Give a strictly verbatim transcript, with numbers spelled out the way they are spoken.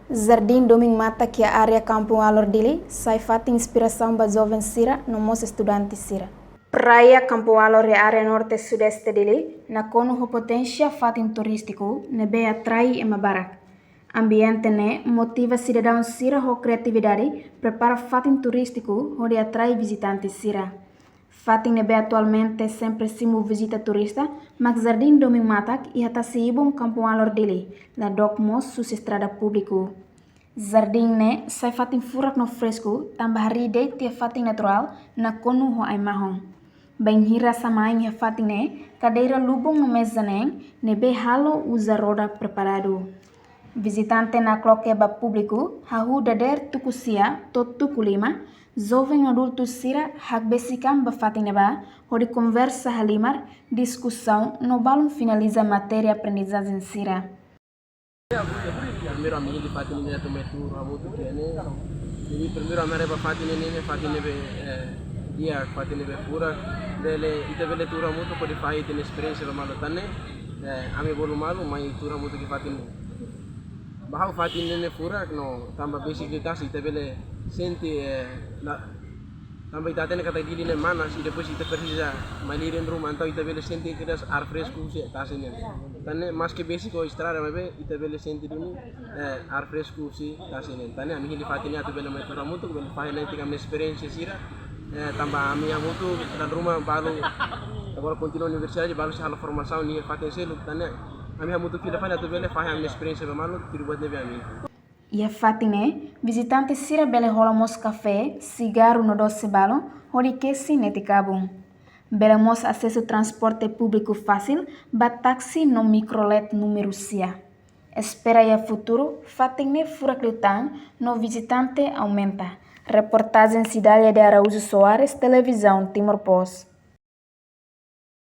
Jardín Domin Matak iha área Kampung Alor Dili sai fatin inspirasaun ba joven sira no mós estudante sira. Praia Kampung Alor iha área norte sudeste Dili nakonu ho poténsia fatin turístiku ne'ebé atrai ema barak. Ambiente ne'e motiva sidadaun sira ho kriatividade prepara fatin turístiku hodi atrai vizitante sira. Fatin ne'ebé atualmente sempre simu vizita turista mak Jardín Domin Matak iha tasi-ibun Kampung Alor Dili, la dook mós husi estrada públiku. Jardín ne'e sai fatin furak no fresku tanba harii de'it iha fatin naturál nakonu ho ai-mahon. Bainhira hanesan iha fatin ne'e, kadeira lubun no meza neen ne'ebé halo uza roda preparadu. Vizitante nakloke ba públiku hahú dadeer tuku sia to'o tuku lima, joven no adultu sira hakbesik an ba fatin ne'ebá hodi konversa halimar, diskusaun no balun finaliza matéria aprendizajen sira. Primeiru ami hili fatin ne'e atu mai tuur hamutuk iha ne'e. Jadi primeiru ami haree ba fatin ne'e, ne'e fatin ne'ebé, eh, di'ak, fatin ne'ebé furak. Bele, ita bele tuur hamutuk hodi fahe ita-nia esperiénsia ba malu tan ne'e. Eh, ami bolu malu mai tuur hamutuk iha fatin ne'e. Ba ha'u fatin ne'e ne'e furak no tanba besik liután ita bele sente, eh, la, tanba ita hatene katak Dili ne'e manas, i depois ita presiza malirin ruma, entaun ita bele sente kedas ar fresku husi tasi ne'e. Tan ne'e maske besik ho estrada maibé ita bele sente duni, eh, ar fresku husi tasi ne'e. Tan ne'e ami hili fatin ne'e atu bele mai tuur hamutuk, bele fahe lai tiha ami-nia esperiénsia sira. Eh, tanba ami hamutuk dala ruma balu agora kontinua universidade, balu sei halo formasaun iha fatin seluk. Tan ne'e ami hamutuk fila fali atu bele fahe ami-nia esperiénsia ba malu tuir buat ne'ebé ami. Iha fatin ne'e, vizitante sira bele hola mós kafé, sigarru no dose balun hodi kesi netik kabun. Bele mós asesu transporte públiku fasil ba taksi no mikrolet númeru sia. Espera iha futuru fatin ne'e furak liután no vizitante aumenta. Reportajen Cidália de Araújo Soares, Televizaun Timor Post.